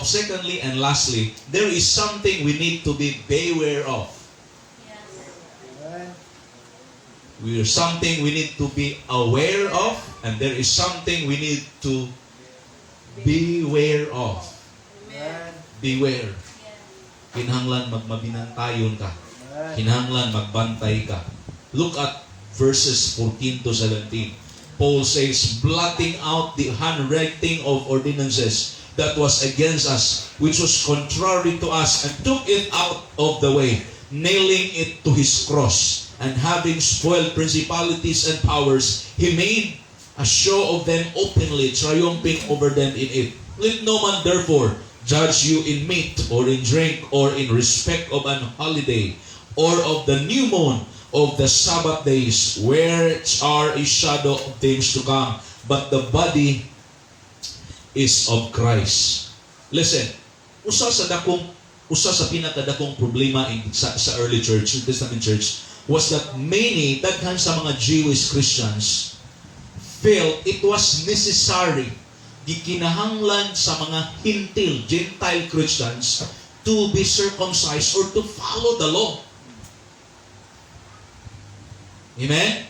Secondly and lastly, there is something we need to be beware of. Amen. We are something we need to be aware of, and there is something we need to beware of. Amen. Beware. Kinahanglan magmabinantayon ka. Amen. Kinahanglan magbantay ka. Look at verses 14 to 17. Paul says, "Blotting out the handwriting of ordinances that was against us, which was contrary to us, and took it out of the way, nailing it to his cross. And having spoiled principalities and powers, he made a show of them openly, triumphing over them in it. Let no man therefore judge you in meat or in drink or in respect of an holiday or of the new moon, of the Sabbath days, which are a shadow of things to come, but the body is of Christ." Listen, usa sa pinakadakong problema sa early church, New Testament church, was that many, daghan sa mga Jewish Christians, felt it was necessary, gikinahanglan sa mga Hentil, Gentile Christians, to be circumcised or to follow the law. Amen?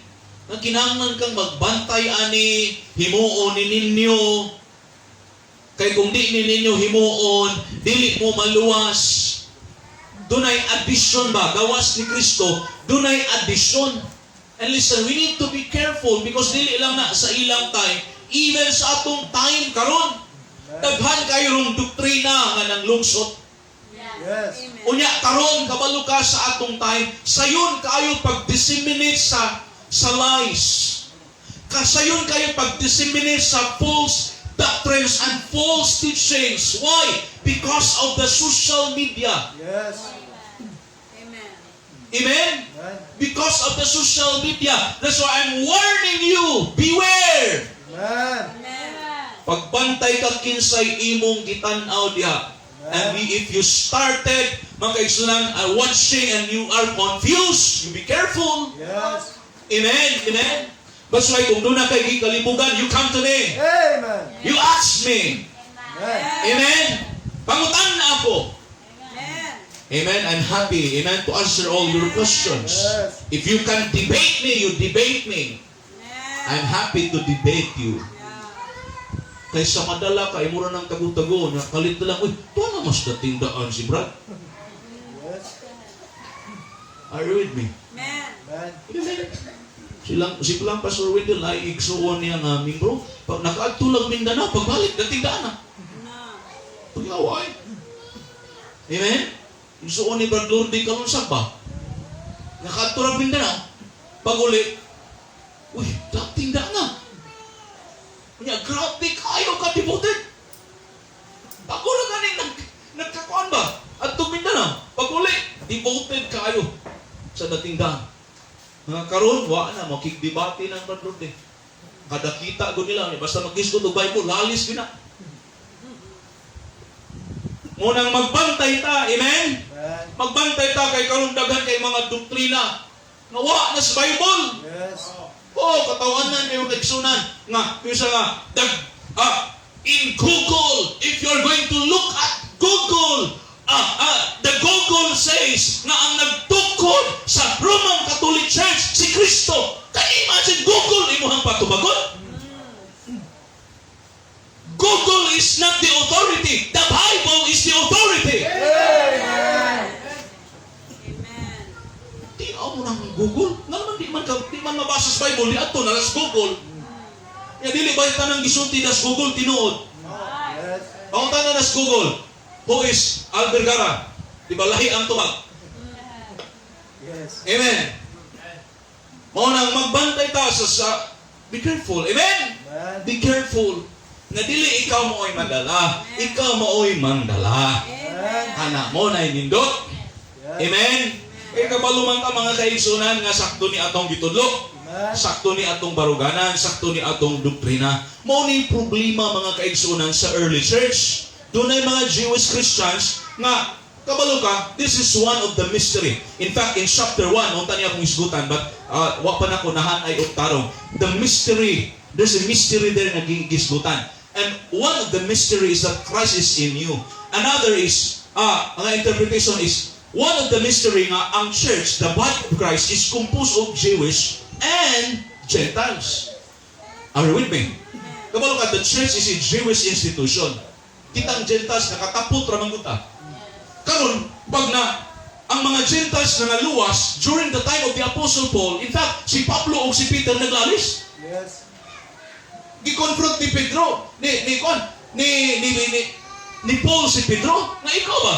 Ang kinahanglan kang magbantay ani, himuon ni ninyo. Kay kung di ni ninyo himuon, dili mo maluwas. Dunay addition ba? Gawas ni Kristo, dunay addition. And listen, we need to be careful because dili lang na sa ilang time, even sa atong time karon. Daghan kayo rong doktrina nga nanglungsot. Yes. Unya karon, kabalo ka, sa atong time, sayon kaayo pag-disseminate sa lies. Kasayon kayo pag-disseminate sa false doctrines and false teachings. Why? Because of the social media. Amen. Amen? Amen. Because of the social media. That's why I'm warning you, beware! Amen. Amen. Pagbantay ka kinsay imong gitan-aw diha. And if you started, mga kaigsunan, watching and you are confused, you be careful. Amen? Amen? That's why kung duna kay gikalibugan, you come to me. Amen. You ask me. Amen. Amen? Pangutan-a ako. Amen. Amen. I'm happy, amen, to answer all your questions. If you can debate me, you debate me. Amen. I'm happy to debate you. Kaysa madala ka, mura ng tago-tago, na kalit na lang, "Uy, tuwa na mas dating daan si Brad." Are you with me? Amen. Amen. Amen. Silang Pastor Wendell ay igsuon niya nga membro. Pag nakaadto lang Mindanao, pagbalik, dating daan na. No. Paglaway. Amen? Igsuon ni Brad Lordy Kalunsag ba? Nakaadto lang Mindanao. Pag uli, "Uy, dating daan na." Unya, grabe kayo ka devoted. Bago na gani, nagkakuan ba? At Mindanao, pag uli, devoted kayo sa dating daan. Mga karon, wa na, makigdebate ng Brad Lordy. Kada kita ko nila, basta mag-isgot og Bible, lalis gyud na. Munang magbantay ta, amen? Amen. Magbantay ta kay karon daghan kay mga doktrina nga wa na sa Bible. Oh, katawanan kayo kaigsunan nga kinsa nga dag in Google, if you're going to look at Google, the Google says nga ang nagtukod sa Roman Catholic Church si Kristo. Can you imagine, Google imuhang patubagon? Google is not the authority. The Bible is the authority. Amen. Amen. Tinaw mo ng Google. Nga naman di man mabasa sa Bible, di ato na sa Google. Ya dili ba tanang gisulti das Google tinuod? Yes. Pangutan na sa Google, "Who is Al Vergara?" Di ba lahi ang tubag? Yes. Amen. Mao nang magbantay ta sa be careful. Amen. Amen. Be careful. Nga dili ikaw mao'y madala, ikaw mao'y mandala. Amen. Kana mo na nindot. Yes. Amen. Kay kabalo man ta, mga kaigsunan, nga sakto ni atong gitudlo. Amen. Sakto ni atong baruganan, sakto ni atong doktrina. Mao ni problema, mga kaigsunan, sa early church. Dunay mga Jewish Christians nga kabalo ka, this is one of the mystery. In fact, in chapter 1, unta niya akong isgutan, but wa pa nako nahanay og tarong. The mystery, there's a mystery there nga gisgutan. And one of the mystery is that Christ is in you. Another is, ang interpretation is, one of the mystery nga ang church, the body of Christ, is composed of Jewish and Gentiles. Are you with me? Kabalo ka, the church is a Jewish institution. Kitang Gentiles, nakatapot ra man gud ta. Karon, pag na ang mga Gentiles na naluwas during the time of the Apostle Paul, in fact, si Pablo o si Peter naglalis. Gi-confront ni Pedro, ni kon, ni Paul si Pedro, na ikaw ba?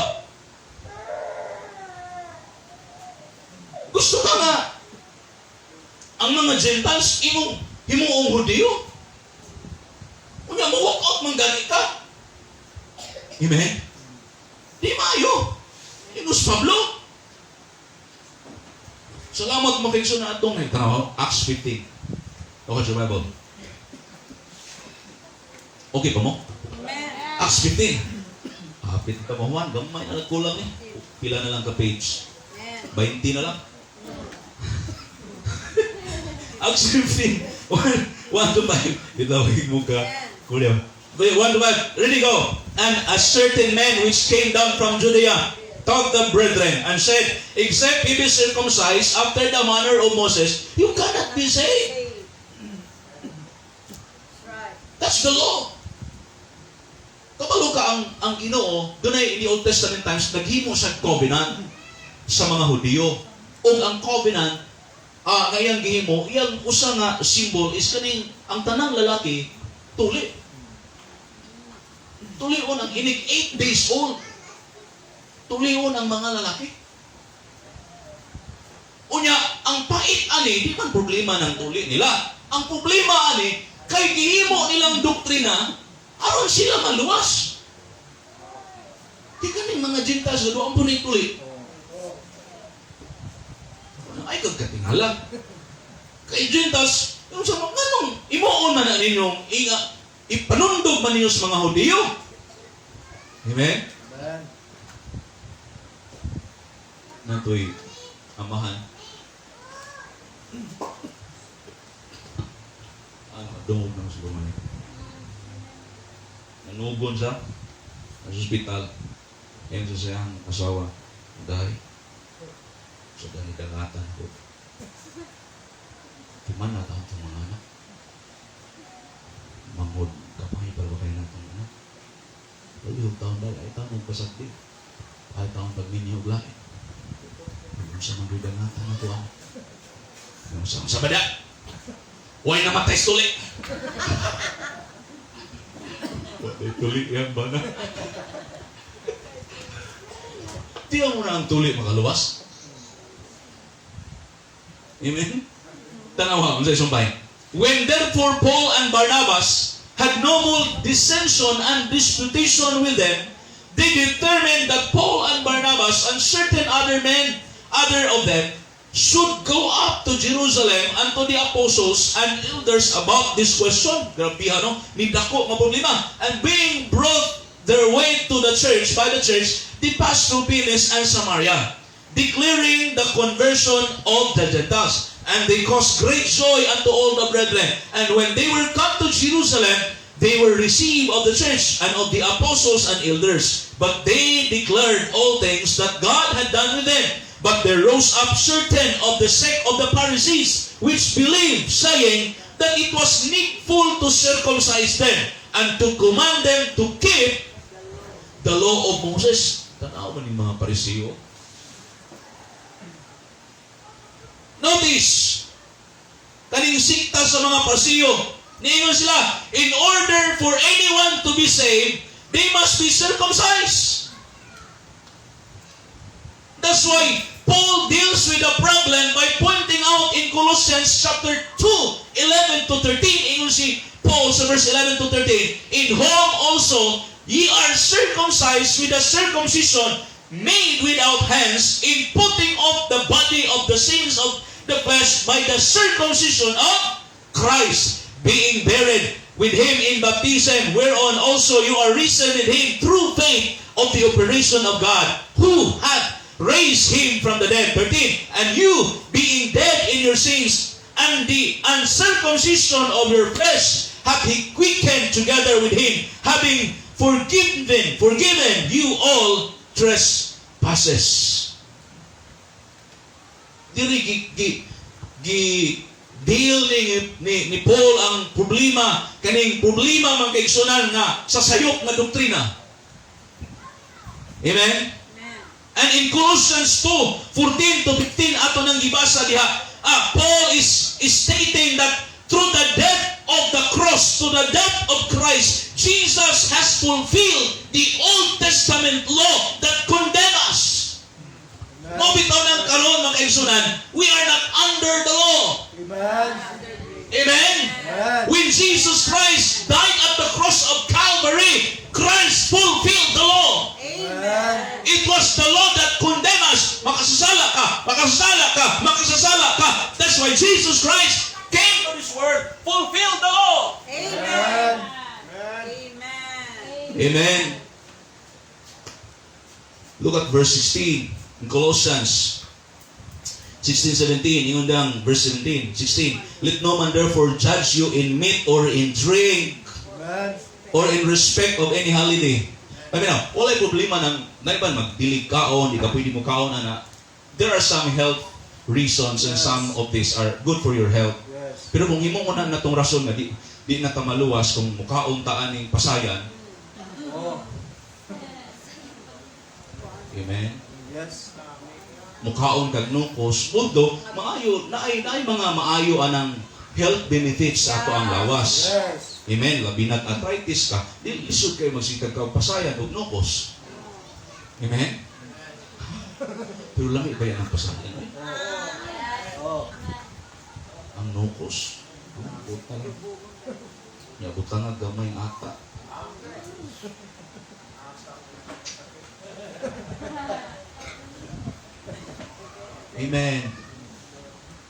Gusto ka nga ang mga Gentiles imong himuong Hudiyo? Unya mo walk out man gani ka. Amen? Di maayo. Inus Pablo. Salamat mo kay na atong tanaw, Acts 15. Okay sa Bible. Okay pa mo? Amen. Acts 15. Hapit ka mo, Juan. Gamay na lang kulang eh. Pila na lang ka page. Amen. 20 na lang. Acts 15, 1 to 5. Itawag mo ka. Kuya. 1 to 5. Ready, go. "And a certain man which came down from Judea taught the brethren and said, 'Except ye be circumcised after the manner of Moses, you cannot be saved.'" Saved. That's right. That's the law. Kabalo ka ang Ginoo, dunay in the Old Testament times naghimo sa covenant sa mga Hudiyo. Ug ang covenant nga iyang gihimo, iyang usa nga symbol is kaning ang tanang lalaki tuli. Tulion ang inig 8 days old. Tulion ang mga lalaki. Unya, ang pait ani, di man problema ng tuli nila. Ang problema ani, kay gihimo nilang doktrina, aron sila maluwas. Di kaning mga Gentiles na doon po ni tuli. Ay, kagkatingala. Kay Gentiles, yung sa mga nganong imuon man na ninyong inga, ipanundog man ninyo sa mga Hudiyo. Amen? Amen. Natoy amahan. Ano, dungog na sa gumani. Nanugon siya sa ospital. Ngayon sa siyang asawa, "Dahil sa dahil dangatan ko. Di man na taon itong mga anak. Manghod, kapangay pa ba kayo na itong anak? Dali, huwag taon dahil, ay taon magpasagdi. Ay taon pagminyo og lain. Kung sa mga dangatan na ko, ano. Yung sa bada, huwag namatay sa tuli. Wala'y tuli yan ba na? Di mo na ang tuli makaluwas. Amen? Tanawa, unsa sumpay. "When therefore Paul and Barnabas had no more dissension and disputation with them, they determined that Paul and Barnabas and certain other men, other of them, should go up to Jerusalem unto the apostles and elders about this question." Grabe no? Ni dako nga problema. "And being brought their way to the church, by the church, they passed through Phoenice and Samaria, declaring the conversion of the Gentiles. And they caused great joy unto all the brethren. And when they were come to Jerusalem, they were received of the church and of the apostles and elders. But they declared all things that God had done with them. But there rose up certain of the sect of the Pharisees, which believed, saying that it was needful to circumcise them and to command them to keep the law of Moses." Tanaw man yung mga Pariseo. Notice, kaning sikta sa mga Pariseo, niingon sila, in order for anyone to be saved, they must be circumcised. That's why Paul deals with the problem by pointing out in Colossians chapter 2, 11 to 13, ingon si Paul sa verse 11 to 13, "In whom also ye are circumcised with a circumcision made without hands, in putting off the body of the sins of the flesh by the circumcision of Christ, being buried with Him in baptism, whereon also you are risen with Him through faith of the operation of God, who hath raised Him from the dead." 13. "And you, being dead in your sins, and the uncircumcision of your flesh, hath He quickened together with Him, having forgiven you all trespasses. Diri gi deal ni Paul ang problema, kaning problema, mga kaigsunan, nga sa sayop nga doktrina. Amen. Amen. And in Colossians 2, 14 to 15, ato nang gibasa diha, Paul is stating that through the death of the cross, to the death of Christ, Jesus has fulfilled the Old Testament law that condemn us. Amen. Mao bitaw nang karon, mga kaigsunan, we are not under the law. Amen. Amen? Amen. When Jesus Christ died at the cross of Calvary, Christ fulfilled the law. Amen. It was the law that condemned us. Makasasala ka, makasasala ka, makasasala ka. That's why Jesus Christ came to this world, fulfilled the law. Amen. Amen. Amen. Amen. Look at verse 16 in Colossians 16, 17. Ingon dang verse 17, 16. "Let no man therefore judge you in meat or in drink Amen. or in respect of any holiday." I mean, walay problema ng naiban magdili kaon, di ka pwede mo kaon ana. There are some health reasons and some of these are good for your health. Pero kung himo mo na natong rason nga di na ka maluwas kung mukaon ta aning pasayan, amen. Mukaon kag nukos, although maayo naay mga maayo anang health benefits sa ato ang lawas. Amen. Labi nag arthritis ka, di lisod kayo magsikag ka og pasayan og nukos. Amen. Pero lami ba yan ang pasayan, eh? Oh. Ang nukos. Oh, butang. Ya, butang nga gamay ang ata. Amen.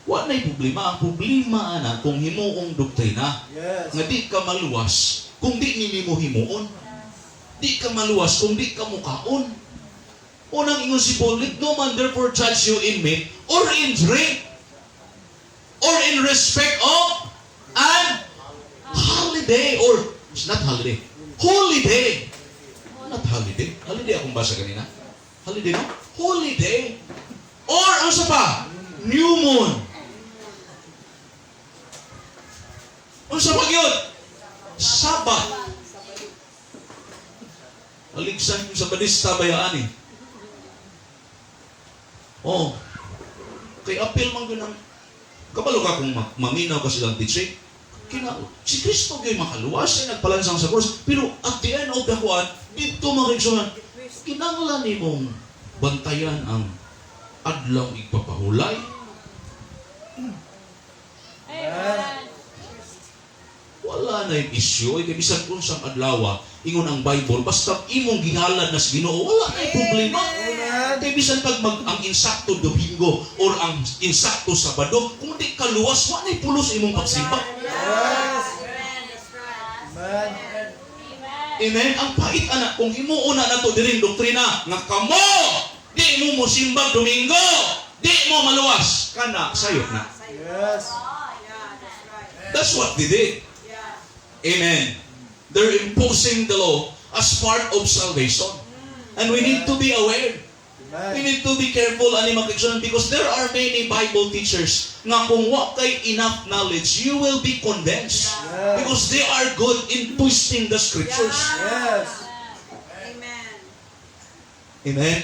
Wa na'y problema. Ang problema ana kung himuong doktrina nga di ka maluwas kung di nimo himuon. Di ka maluwas kung di ka mukaon. Unang ingon si Paul, "Let no man therefore judge you in meat or in drink or in respect of an holiday," or it's not holiday, holy day. Not holiday. Holiday akong basa kanina. Holiday, no? Holy day. Or, ano sa pa? New moon. Ano sa pa yun? Sabbath. Aligsan yung Sabadista bayaan eh. Oh. Kay apil man gyud ang kabalo ka kung maminaw ka silang teaching. Kina, si Kristo gyud makaluwas siya nagpalansang sa cross. Pero at the end of the kuan, dito, mga kaigsunan, kinanglan nimong bantayan ang adlaw igpapahulay. Amen. Wala na yung issue. Ay, kay bisan unsang adlaw, ingon ang Bible, basta imong gihalad na sa Ginoo, wala na yung problema. Amen. Kay bisan pag ang insakto Domingo or ang insakto Sabado, kung di ka luwas, wala na yung pulos imong pagsimba. Amen. That's right. Amen. Amen. Ang pait ana kung himuon na nato diring doktrina nga kamo di mo mosimbag Domingo, di mo maluwas kana, sayop na. Yeah, that's right. That's what they did. Amen. They're imposing the law as part of salvation. And we need to be aware. We Amen. need to be careful ani, mga kaigsunan, because there are many Bible teachers nga kung wa kay enough knowledge, you will be convinced. Because they are good in twisting the scriptures. Yes. Amen. Amen.